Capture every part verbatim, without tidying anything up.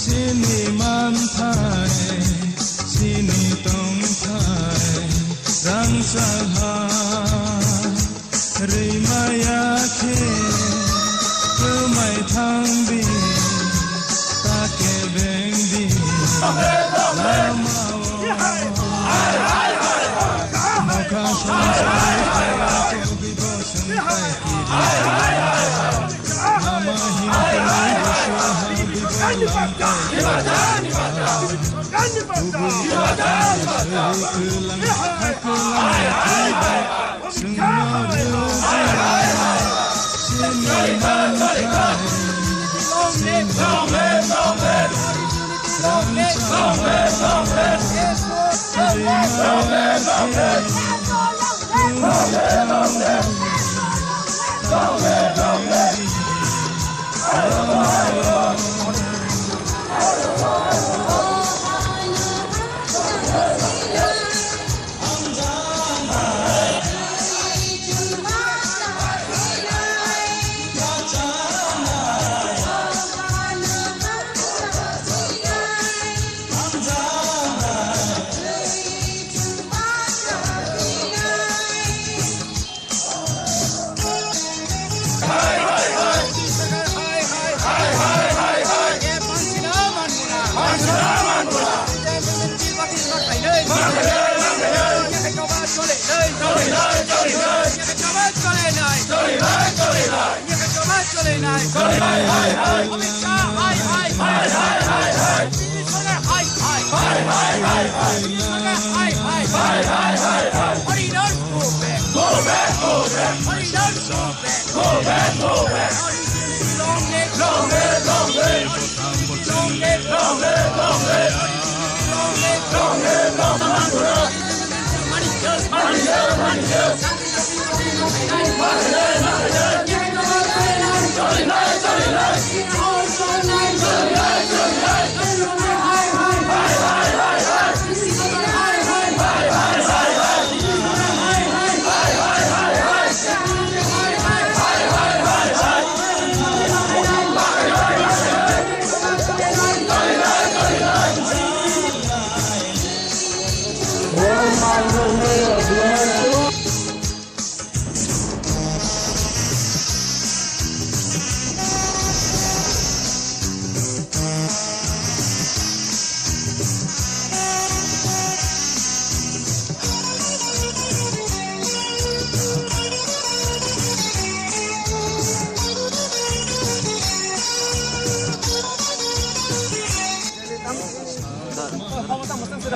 Chini manthai, chini tongthai, rangchak ha. Rimaya khe kwmai thang di, ta kebeng di, lama o. Mokha songchai khe togwi bo songchai kiri. Lama himkhai bo songchai kiri. Kubui kwlang, kwlang, kwlang.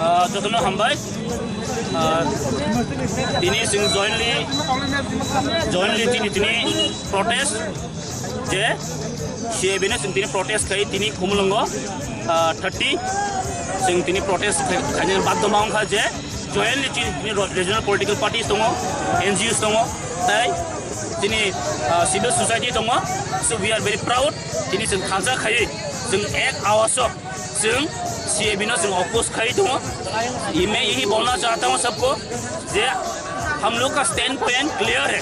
Ah, jotono hambai. Ah, tini chwng jointly, jointly tini, tini protest je C A B no chwng tini protest khai tini Khumulwngo, ah, thirty chwng tini protest khai, khaina badhoma wngkha je jointly tini, tini regional political parties tongo, N G Os tongo, tai tini, ah, civil society tongo. So we are very proud, tini chwng thansa khai chwng ek awas o Chwng C A B no chwng oppose khai tongo. मैं यही बोलना चाहता हूँ सबको, जे हम लोग का stand point clear है।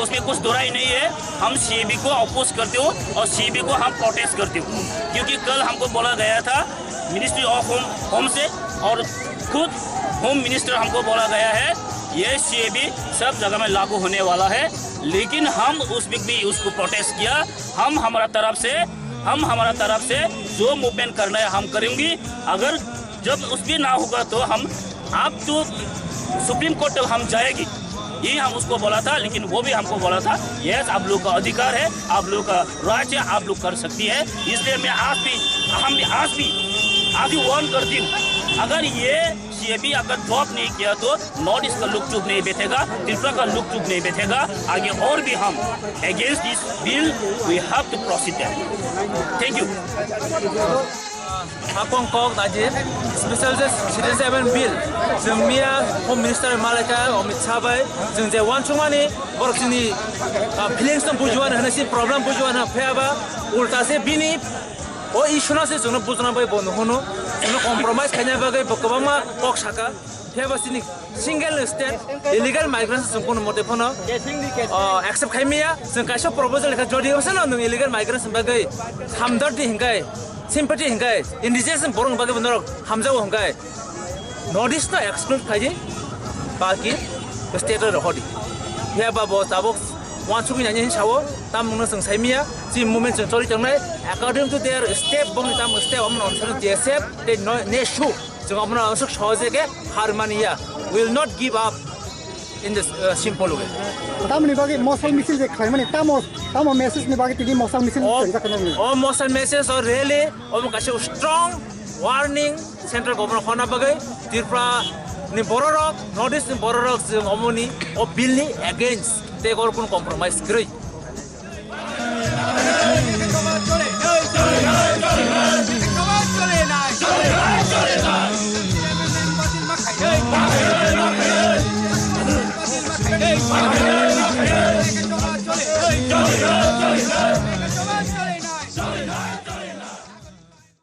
उसमें कुछ दो राय नहीं है। हम सीएबी को अपोज करते हो और सीएबी को हम प्रोटेस्ट करते हो, क्योंकि कल हमको बोला गया था मिनिस्ट्री ऑफ होम होम से, और खुद होम मिनिस्टर हमको बोला गया है ये सीएबी सब जगह में लागू होने वाला है। लेकिन हम उस वक्त भी उसको प्रोटेस्ट किया। हम हमारा तरफ से हम हमारा तरफ से जो मूवमेंट करना है हम करेंगे। अगर जब उस भी ना होगा तो हम आप तो सुप्रीम कोर्ट तक हम जाएगी, ये हम उसको बोला था। लेकिन वो भी हमको बोला था, यस, आप लोग का अधिकार है, आप लोग का राइट है, आप लोग कर सकती है। इसलिए मैं आज भी हम भी आज भी आज भी वार्न करती हूँ, अगर ये सीएबी अगर ड्रॉप नहीं किया तो नॉर्थ ईस्ट का लोग चुप नहीं बैठेगा, त्रिपुरा का लोग चुप नहीं बैठेगा। आगे और भी हम against this bill we have to proceed there। Thank you। Hakong kok daji special citizen bill, chwng miya Home Minister malaka Amit Shah bai chwng je wansukmani borok chini feelings no bujuan hwnwi si problem bujuan hwnwi phiyaba ulta se bini o issue no se chwngno bujna bai bo no hwno chwngno compromise khaina bagwi bo kwbangma kok saka. Phiya ba chini single state illegal migrants chwng kono mote phano, o, accept khai maya. Chwng kaisa proposal kha, jodi wngsa no nwng illegal migrants bagwi hamdard di hinkai, sympathy hinkai, indigenous borok bagwi bo norok hamjago hinkai, North East no exclude khai di, baki state rok hodi. Phiya ba bo tabuk wansugwi nani hin sao, tam mungno chwng sai maya, chini movement chwng choli tongnai, according to their step, bongni tam step, omo no onusaran T S F tei no-, nesu. Chwng omono aswk sohoje khe har mani ya. We will not give up in this, uh, simple way. Tamoni bagwi mosal misil je khlaimani tamo, tamo message ni bagwi tini mosal misil O, khenjak kheno ni. O mosal message o rally omo kaisa strong warning central government honna bagwi Tripura ni bororok, North East ni bororok chwng omoni o bill ni against tei or kun compromise kwrwi.